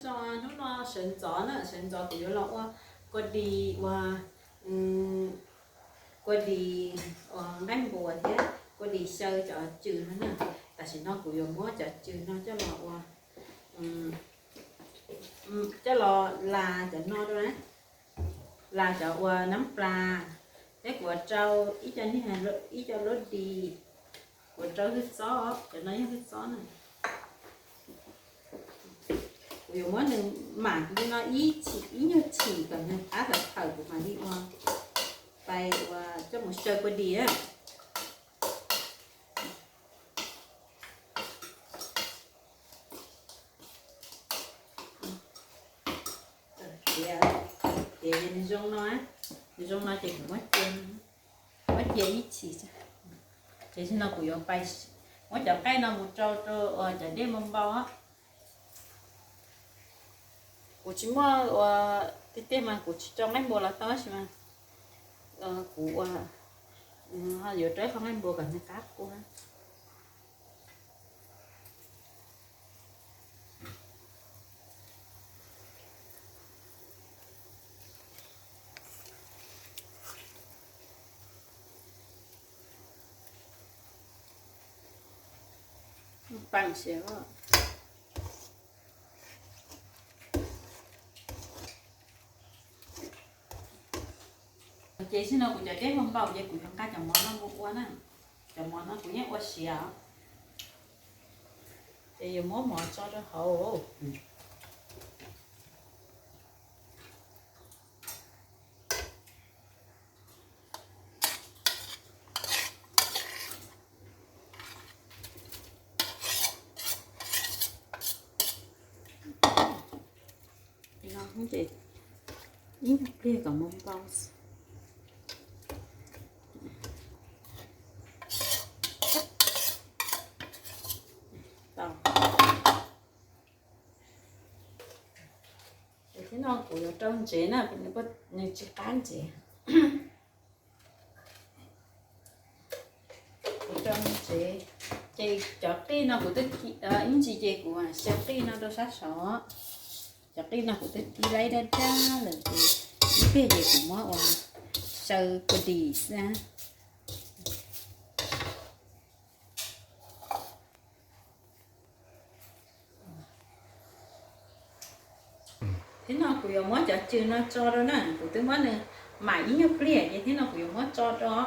Hnub no sawv ntxov na, sawv ntxov kuv yuav los ua kua dis ua, kua dis uas nqaij npua thiab kua dis xyaw cov cw no na. Tam sim no kuv yuav muab cov cw no coj los ua, coj los las cov no rau na, las cov uas nab plas, thiab kuv rau ib co niag, ib co lub dis, kuv rau hwj txob, cov no yog hwj txob na. Kuv yuav muab nws mam li no ib chim, ib nyuag chim kom nws qab tawm thawm kuv mam li ua, pais ua coj mus xyaw kua dis na. Tiav, tiav nws zoo no, nws zoo no ces kuv muab cia, muab cia ib chim. Ces no kuv yuav pais muab cov nqaij no mus rau rau cov dej npau npau. Kuv tsis muaj ua, tiag tiag mas kuv tsis rau nqaij npua los tau tab sis mas kuv ua, yuav rau ib qho nqaij npua kom nws qab qus na. Pam siav. Ces txij no kuv cov dej npau npau ces kuv yuav nqa cov mov no mus ua na. Cov mov no kuv yeej ua siav, ces yuav muab mov tso rau hauv. Ces ib nyuag pliag kom mus npau. Thiab no kuv yuav rau ntsev na, nws tsis qab ntsev. Kuv rau ntsev, ces cov qij no kuv twb, ib ntsis ces kuv xyaw qij no rau sab saud. Cov qij no kuv twb kib laib dab dab lawm ces ib pliag ces kuv muab ua xyaw kua dis xwb. Thiab no kuv yuav muab cov cw no tso rau na, kuv twb muab nws mam ib nyuag pliag ces thiab no kuv yuav muab tso rau.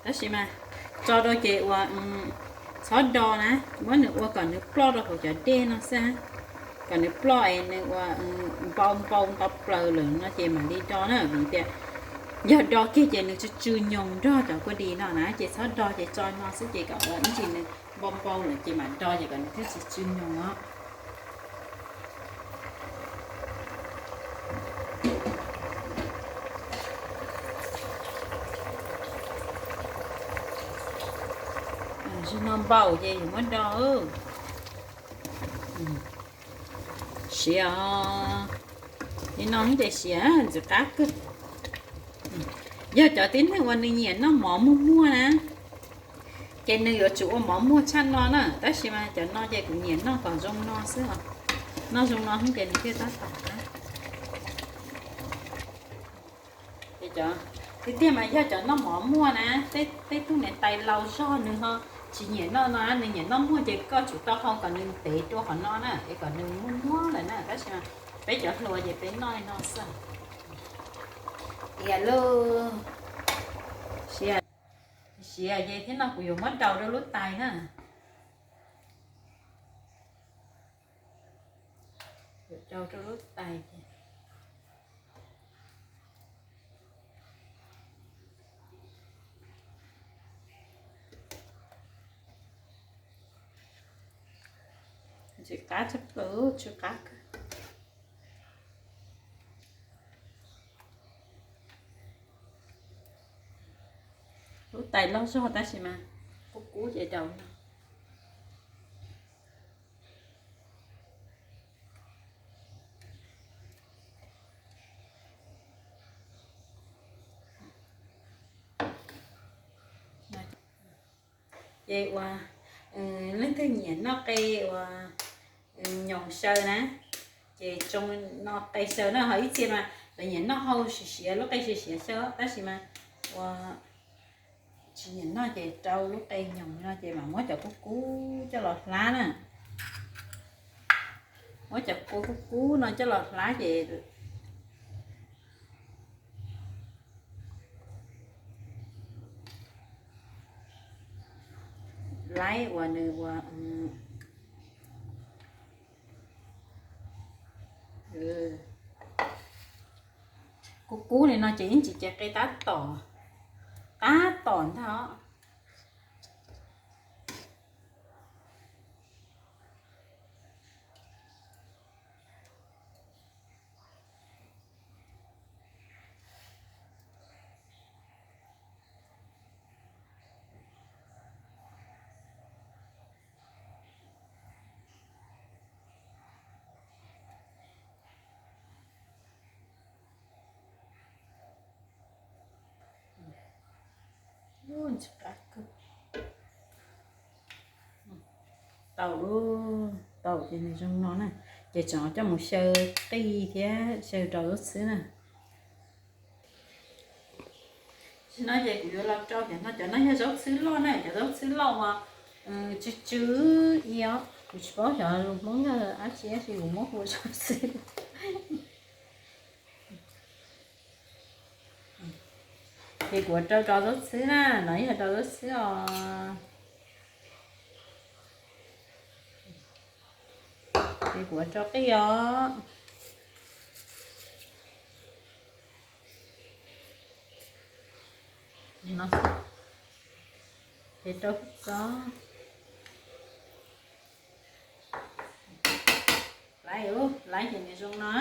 Tab sis mas tso rau ces ua txhob do na, muab nws ua kom nws ploj rau hauv cov dej no xwb, kom nws ploj es nws ua npau npau nto plaws lawm no ces mam li do na, vim tias yog do kiag ces nws tsw tsw nyoos nrog cov kua dis no na, ces txhob do ces tso no xwb ces kom ua ib ntsis nws npau npau lawm ces mam do ces kom nws thiaj tsis tsw nyoos os. Zaum no npau ces yuav muab do. Siav, li no ces siav ntxim qab kawg. Yog cov tib neeg uas nws nyiam noj mov muag muag na, ces nws yuav tsum ua mov muag tshaj no na, tab sis mas cov no ces kuv nyiam noj kom zoo no xwb os. Noj zoo no ces nws thiaj tab tom qab. Tiag tiag mas yog cov noj mov muag na, tej tug niam tais laus zog nws ho tsis nyiam noj no, nws nyiam noj muag ces koj tsum tau hau kom nws ntev dua qhov no na, es kom nws muag muag lawm na, tab sis mas peb cov hluas ces peb noj li no xwb. Tias lub siav, siav ces thiab no kuv yuav muab daus rau lub tais na. Daus rau lub tais ces ntxim qab tshaj plaws, tsw qab kawg. Lub tais loj zog tab sis mas kub kub ces daus no. Ces uas leej twg nyiam noj qe uas nyoos xyaw na, ces tsoo no qe xyaw na, ho ib txhia mas lawv nyiam noj hau siav siav, lub qe siav siav xyaw, tab sis mas uas tsis nyiam noj ces rau lub qe nyoos no ces mam muab cov kub kub coj los hlab na. Muab cov kua kub kub no coj los hlab ces laib uas nws ua kub kub li no ces ib ntsis ces qe tab tom, tab tom ntag os. Tau, tau ces nws zoo no na, ces tseem coj mus xyaw qij thiab xyaw rau zaub txhwb na. Tam sim no ces kuv yuav los rau cov no, cov no yog zaub txhwb loj na, cov zaub txhwb loj uas tsw tsw i os, kuv tsis paub xyov lus Hmoob yog dab tsi tab sis kuv muab hu zaub txhwb. Ces kuv rau rau zaub txhwb na, no yog rau zaub txhwb os. Ces kuv rau qij os. Ces rau txob. Laib, laib ces nws zoo no.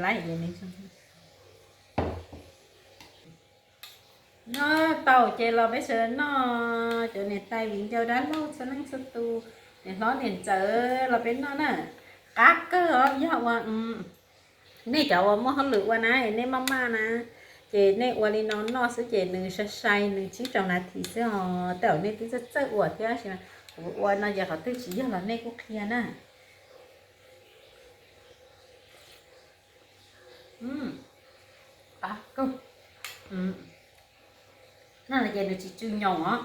Laib ces nws zoo. Noj tau ces los peb sawv daws noj, cov niam tais viv ncaus dab laug txhua leej txhua tus, niam hlob niam ntxawm los peb noj na. Qab kawg os, yog ua nej cov uas muaj hauj lwm ua na, nej maj maj na, ces nej ua li no noj xwb ces nws sai sai nws tsib rau nas this xwb os. Tej zaum nej twb txawj txawj ua thiab, tab sis kuv ua no ces qhov twg tsis yog los nej kuj qhia na. Qab kawg. No ces nws tsis tsw nyoos os,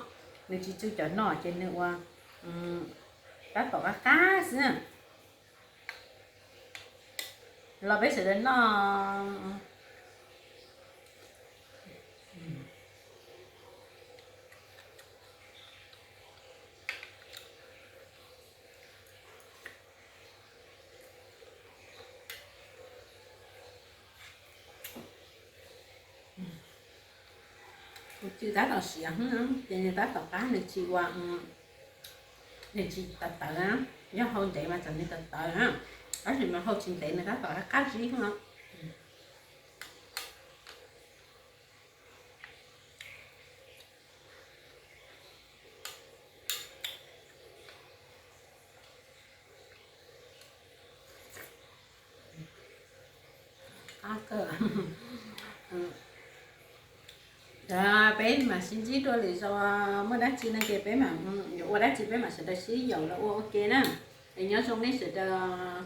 nws tsis tsw cov no ces nws ua tab tom qab qab xwb na. Los peb sawv daws noj. Kuv cw tab tom siav, ces nws tab tom qab, nws tsis ua, nws tsis tawv tawv na. Yog hau ntev mas txawm nws tawv tawv na, tab sis mas hau tsis ntev nws tab tom qab qab zib no. Peb mam sib ntsib dua lwm zaus, muaj dab tsi no ces peb mam, yuav ua dab tsi peb mam sawv daws sib yaum los ua ua ke na. Es nyob zoo nej sawv daws.